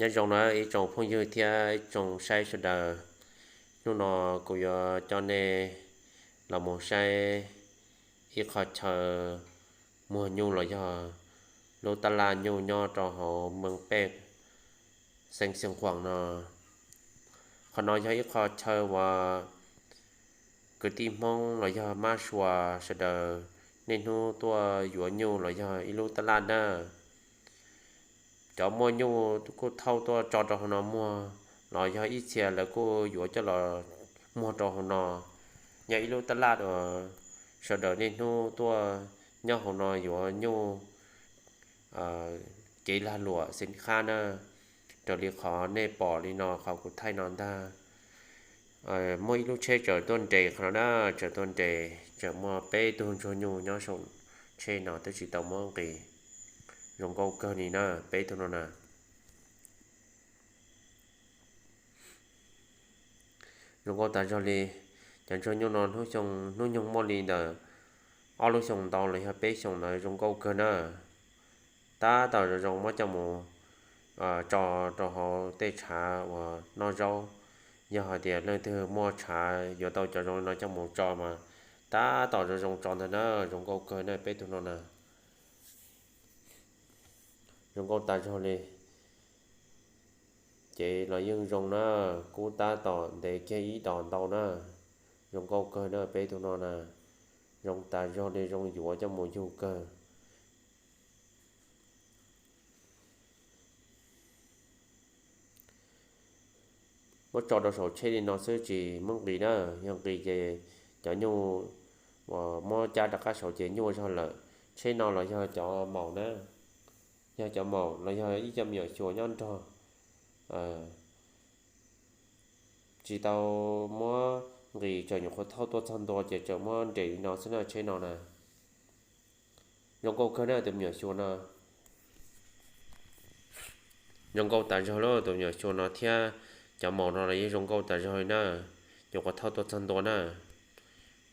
Nyob zoo na ib tsoom phooj ywg thiab ib tsoom saib sawv daws. Hnub no kuv yuav coj nej los mus saib ib qho chaw muag nyuj los yog lub tab laj nyuj nyob rau hauv Meej Pej, xeev Xeev Khuam no. Qhov no yog ib qho chaw uas kwv tij Hmoob los yog mab sua sawv daws niaj hnub tuaj yuav nyuj los yog ib lub tab laj na. Cov muaj nyuj kuj thauj tuaj tso rau hauv no muag, los yog ib txhia lawv kuj yuav coj los muag rau hauv no. Nyob ib lub tab laj uas sawv daws niaj hnub tuaj nyob hauv no yuav nyuj, kev lag luam xeev qhab na. Raws li qhov nej pom li no qhov kuv thaij no ntag, muaj ib lub tsheb tsaws tuaj nres qhov no na, tsaws tuaj nres, tsaws muaj peb tug ntsuag nyuj nyob saum tsheb no twb tsis tau muab nqis. Zoo nkauj kawg li na peb tug no na. Zoo nkauj tas zog li. Cov ntsuag nyuj no hnub xyoo hnub nyoog muaj li ntawm ob lub xyoos ntau los yog peb xyoos ntawd, zoo nkauj kawg na. Tab tom zoo zoo muab coj mus tso rau hauv tej tshav uas noj zaub. Yog hais tias leej twg muaj tshav yuav tau cov zoo li no coj mus tso mas tab tom zoo zoo tso ntag na, zoo nkauj kawg na peb tug no na. Zoo nkauj tas zog li. Ces los yeej zoo na, kub tab tom ntev kiag ib dos ntau na. Zoo nkauj kawg na peb tug no na. Zoo tas zog li, zoo yuav coj mus yug kawg. Muab tso rau saum tsheb li no xwb tsis muab nqis na, yog nqis ces cov nyuj uas muab cab rov qab saud ces nyuaj zog lawm. Tsheb no los yog cov maum na, yog cov maum los yog ib co me nyuam xyuas nyob nrog. Tsis tau muab nqis, tseem nyuam qhuav thauj tuaj txog ntua ces tseem muab nres li no xwb na tsheb no na. Zoo nkauj kawg na tus me nyuam xyuas no. Zoo nkauj tas zog li tus me nyuam xyuas no thiab cov maum no los yeej zoo nkauj tas zog li na. Nyuam qhuav thauj tuaj txog ntua na.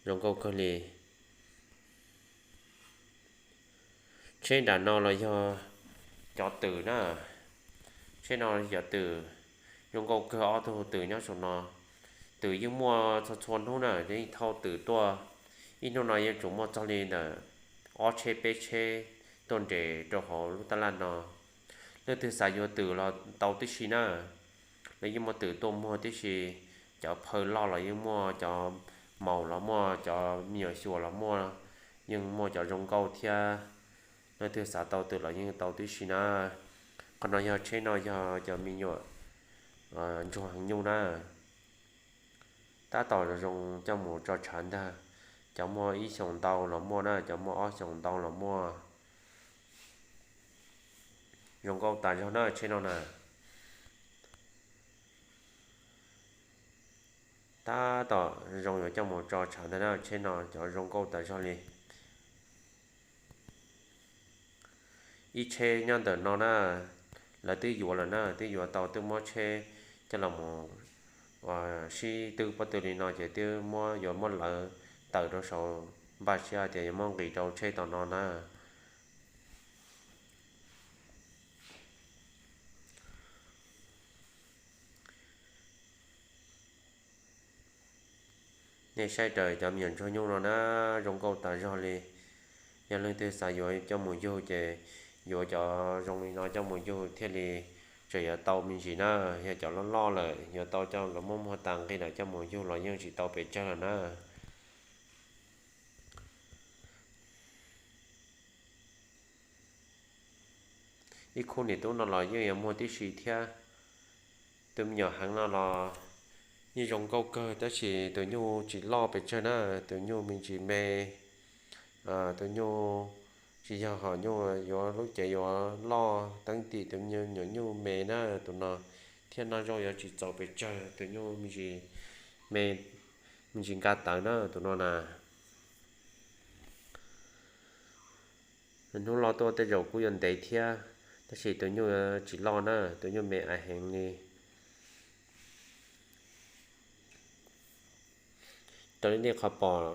Zoo nkauj kawg li. Tsheb nram no los yog cov twm na. Tsheb no cov twm, zoo nkauj kawg ob tug twm nyob saum no. Twm yeej muaj txhua txhua hnub na, yeej thauj twm tuaj. Ib hnub no yeej tsum muaj txog li ntawm ob tsheb peb tsheb tuaj nres rau hauv lub tab laj no. Leej twg xav yuav twm los tau tib si na, los yeej muaj twm tuaj muag tib si. Cov phaw loj los yeej muaj, cov maum los muaj, cov me nyuam xyuas los muaj, yeej muaj cov zoo nkauj thiab. Leej twg xav tau twm los yeej tau tib si na. Qhov no yog tsheb no yog cov me nyuam ntsuag heev nyuj na. Tab tom zoo zoo coj mus tso tshav ntag. Cov muaj ib xyoos ntau los muaj na, cov muaj ob xyoos ntau los muaj. Zoo nkauj tas zog na tsheb no na. Tab tom zoo yuav coj mus tso tshav ntag na, tsheb no cov zoo nkauj tas zog li. Ib tsheb nyob ntawm no na, lawv twb yuav lawm na, twb yuav tau, twb muab tsheb coj los mus sib twb pob tw li no ces twb muab, yuav muab lawv tawm rau saud, npaj siab hais tias yuav muab nqis rau tsheb tom no na. Nej saib raws cov me nyuam ntsuag nyuj no na, zoo nkauj tas zog li. Yog leej twg xav yuav coj mus yug ces yuav cov zoo li no coj mus yug thiaj li tseem yuav tau me ntsis na. Yog cov loj loj lawm yuav tau coj los muab muag tas nqi lawm coj mus yug los yeej tsis tau pes tsawg lawm na. Ib khub niam tub no los yeej yuav muag tib si thiab. Tus me nyuam heev no los yeej zoo nkauj kawg tab sis tus nyuj tsis loj pes tsawg na, tus nyuj me ntsis me. Tus nyuj tsis yog hom nyuj yuav lub cev yuav loj teeb tim, tus me nyuam nyuj me na tus no, thiab noj zaub yuav tsis txaus pes tsawg, tus nyuj me ntsis me, me ntsis nka tawv na tus no na. Hnub loj tuaj tej zaum kuj yuav ntev thiab, tab sis tus nyuj tsis loj na, tus nyuj me aiv heev li. Raws li nej qhov pom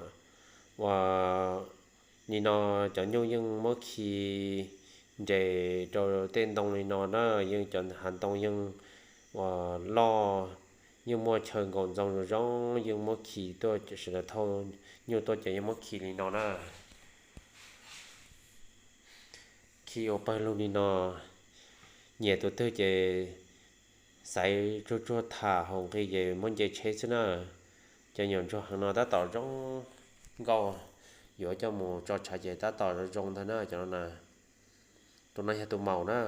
uas nim no cov nyuj yeej muab khi nres rau tej ntoo li no na, yeej cov hav ntoo yeej uas loj, yeej muaj chaw nkaum ntxoo zoo zoo, yeej muab khi tuaj, sawv daws thauj nyuj tuaj ces yeej muab khi li no na. Khi ua pawg lug li no, nyiam tus twg ces xaiv tsuag tsuag tham haus nqi ces muab nce tsheb xwb na. Cov me nyuam ntsuag heev no tab tom zoo nkauj, yuav coj mus tso tshav ces tab tom zoo zoo ntag na cov no na. Tus no yog tus maum na.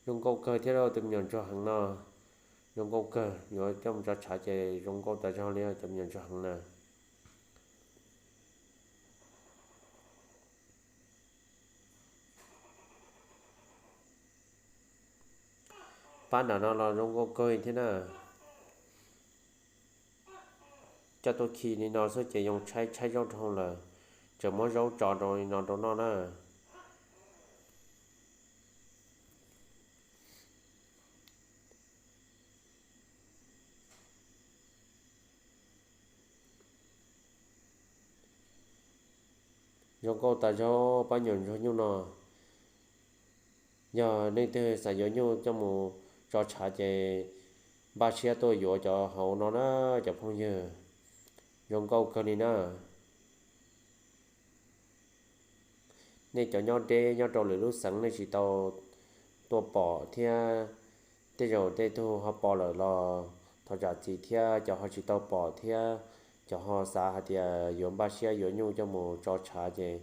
Zoo nkauj kawg thiab lauj, tus me nyuam ntsuag heev no zoo nkauj kawg, yuav coj mus tso tshav ces zoo nkauj tas zog li cov me nyuam ntsuag heev na. Pab nram no los zoo nkauj kawg thiab na. Coj tuaj khi li no xwb ces yoo tshaib tshaib zaub rau lawm, tseem muab zaub tso rau li no rau noj na. Zoo nkauj tas zog pab nyuam ntsuag nyuj no. Yog leej twg xav yuav nyuj coj mus tso tshav ces npaj siab tuaj yuav cov hauv no na cov phooj ywg. Zoo nkauj kawg li na. Nej cov nyob deb nyob rau lwm lub xeev nej tsis tau tuaj pom thiab, tej zaum tej tug ho pom lawm los thov zam txim thiab, cov ho tsis tau pom thiab, cov ho xav hais tias yuav npaj siab yuav nyuj coj mus tso tshav ces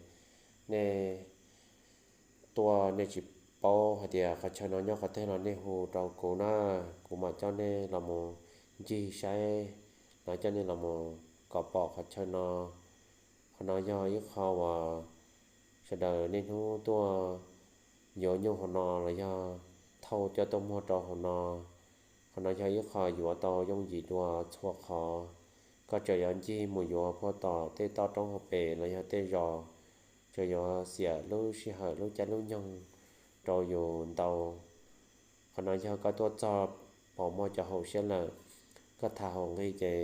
nej tuaj nej tsis paub hais tias qhov chaw no nyob qhov twg los nej hu rau kuv na, kuv mam coj nej los mus ncig saib, los coj nej los mus kom pom qhov chaw no. Qhov no yog ib qho uas sawv daws niaj hnub tuaj yuav nyuj hauv no los yog thauj coj tuaj muag rau hauv no. Qhov no yog ib qho yuav tau yooj yim dua txhua qhov. Koj tseem yuav ncig mus yuav puag tom tej toj roob hauv pes los yog tej zos, tseem yuav xiam lub sij hawm lub caij lub nyoog rau yus ntau. Qhov no yog koj tuaj txog pom muaj cov haum siab lawm, koj tham haum nqi ces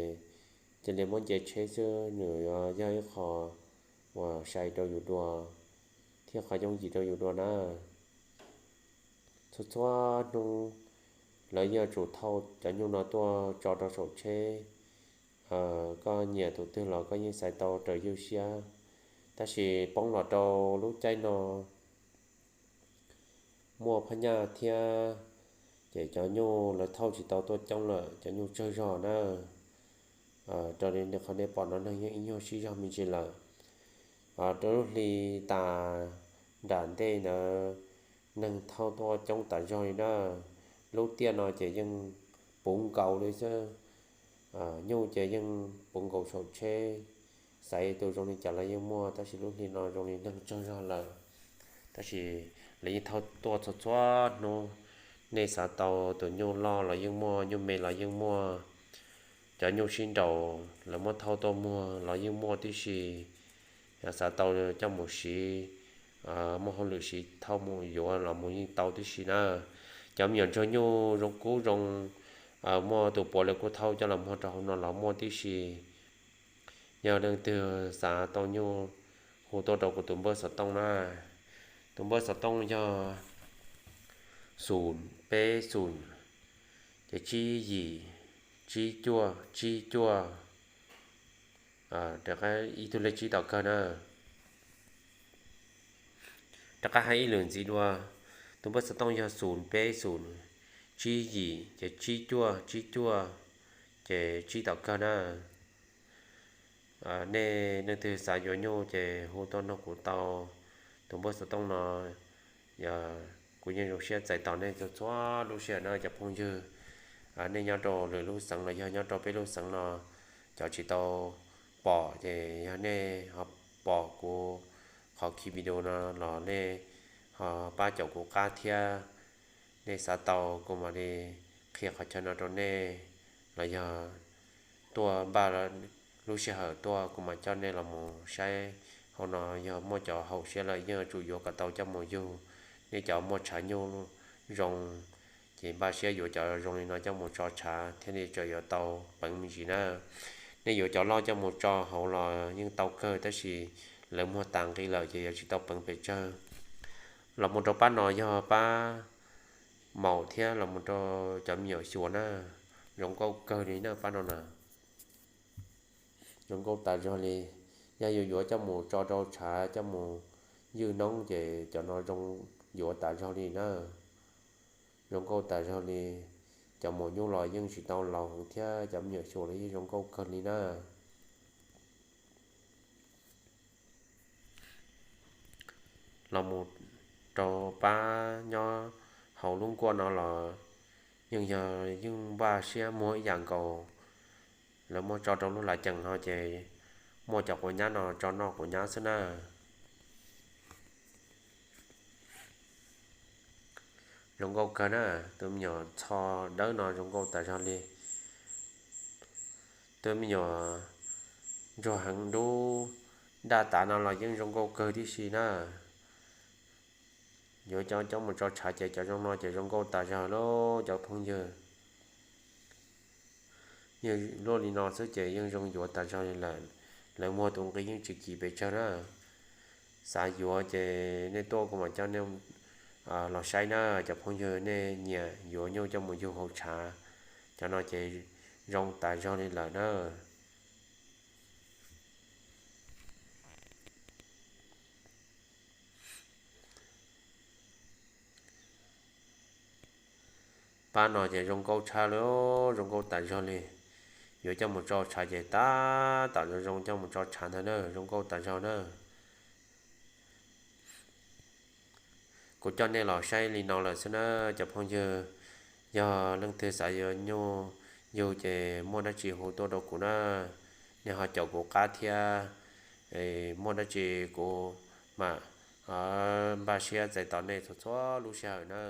cia li muab nce tsheb xwb, nws yuav yog ib qho uas sai rau yus dua thiab qhov yooj yim rau yus dua na. Txhua txhua hnub lawv yeej yuav tsum thauj cov nyuj no tuaj tso rau saum tsheb. Koj nyiam tus twg los koj yeej xaiv tau raws ywj siab, tab sis poob los rau lub caij no muaj phab nyaj thiab, ces cov nyuj lawv thauj tsis tau tuaj coob lawm, cov nyuj tsawg zog na. Raws li qhov nej pom no neeg yeej ib nyuag sib zog me ntsis lawm. Rau lub hli tas nram ntej ntawd neeg thauj tuaj coob tas zog li na. Lub tiaj no ces yeej puv nkaus li xwb, nyuj ces yeej puv nkaus saum tsheb, xaiv tus zoo li cas los yeej muaj, tab sis lub hli no zoo li neeg tsawg zog lawm. Tab sis lawv yeej thauj tuaj txhua txhua hnub, nej xav tau tus nyuj loj los yeej muaj, nyuj me los yeej muaj, cov nyuj sib nraus lawv muab thauj tuaj muag los yeej muaj tib si. Yog xav tau coj mus siv, muaj hauj lwm siv thauj mus yuav los mus yeej tau tib si na. Cov me nyuam ntsuag nyuj zoo kub zoo, muaj tus puav leej kuj thauj coj los muag rau hauv no los muaj tib si. Yog leej twg xav tau nyuj hu tuaj rau kuv tus npawb xov tooj na. Tus npawb xov tooj yog xum peb xum, ces tsib yim, tsib cuaj, tsib cuaj. Ib tug lej tsib tom kawg na. Rov qab hais ib lwm ntxiv dua, tus npawb xov tooj yog xum peb xum, tsib yim, ces tsib cuaj, tsib cuaj, ces tsib tom kawg na. Nej leej twg xav yuav nyuj ces hu tuaj nrog kuv tau tus npawb xov tooj no. Kuv yeej zoo siab txais tos nej txhua txhua lub sij hawm na cov phooj ywg. Nej nyob rau lwm lub xeev los yog nyob rau peb lub xeev no, cov tsis tau pom ces yog nej ho pom kuv qhov khi video no los nej ho pab caum kuv qab thiab. Nej xav tau kuv mam li qhia qhov chaw no rau nej, los yog tuaj npaj lub sij hawm tuaj kuv mam coj nej los mus saib. Hauv no yog muaj cov haum siab lawm yeej yuav tsum yuav kom tau coj mus yug. Nej cov muaj tshav nyuj zoo, ces npaj siab yuav cov zoo li no coj mus tso tshav thiaj li tseem yuav tau peev me ntsis na. Nej yuav cov loj coj mus tso hauv los yeej tau kawg, tab sis lawv muag tas nqi lawm ces yuav tsis tau peev pes tsawg. Los mus rau pab no yog pab maum thiab los mus rau cov me nyuam xyuas na, zoo nkauj kawg li na pab no na. Zoo nkauj tas zog li. Yog yus yuav coj mus tso rau tshav coj mus ywj noob ces cov no zoo yuav tas zog li na. Zoo nkauj tas zog li. Cov maum nyuj los yeej tsis tau laus heev thiab cov me nyuam xyuas los yeej zoo nkauj kawg li na. Los mus rau pab nyob hauv lub nkuaj no los yeej yog yeej npaj siab muag ib yam nkaus. Lawv muab tso rau lub lav cees no ces muaj cov quav nyab no tso noj quav nyab xwb na. Zoo nkauj kawg na, tus me nyuam txho dawb no zoo nkauj tas zog li. Tus me nyuam ntsuag heev dub daj tav no los yeej zoo nkauj kawg tib si na. Yuav coj coj mus tso tshav ces cov zoo no ces zoo nkauj tas zog lauj cov phooj ywg. Yeej luaj li no xwb ces yeej zoo yuav tas zog li lawm. Lawv muag tus nqi yeej tsis kim pes tsawg na. Xav yuav ces nej tuaj kuv mam coj nej los saib na cov phooj ywg, nej nyiam yuav nyuj coj mus yug hauv tshav. Cov no ces zoo tas zog li lawm na. Pab no ces zoo nkauj tshaj li, zoo nkauj tas zog li. Yuav coj mus tso tshav ces tab tom zoo zoo coj mus tso tshav ntag na, zoo nkauj tas zog na. Kuv coj nej los saib li no lawm xwb na cov phooj ywg. Yog leej twg xav yuav nyuj yug ces muaj dab tsi hu tuaj rau kuv na. Nej ho caum kuv qab thiab, muaj dab tsi kuv mam npaj siab txais tos nej txhua txhua lub sij hawm na.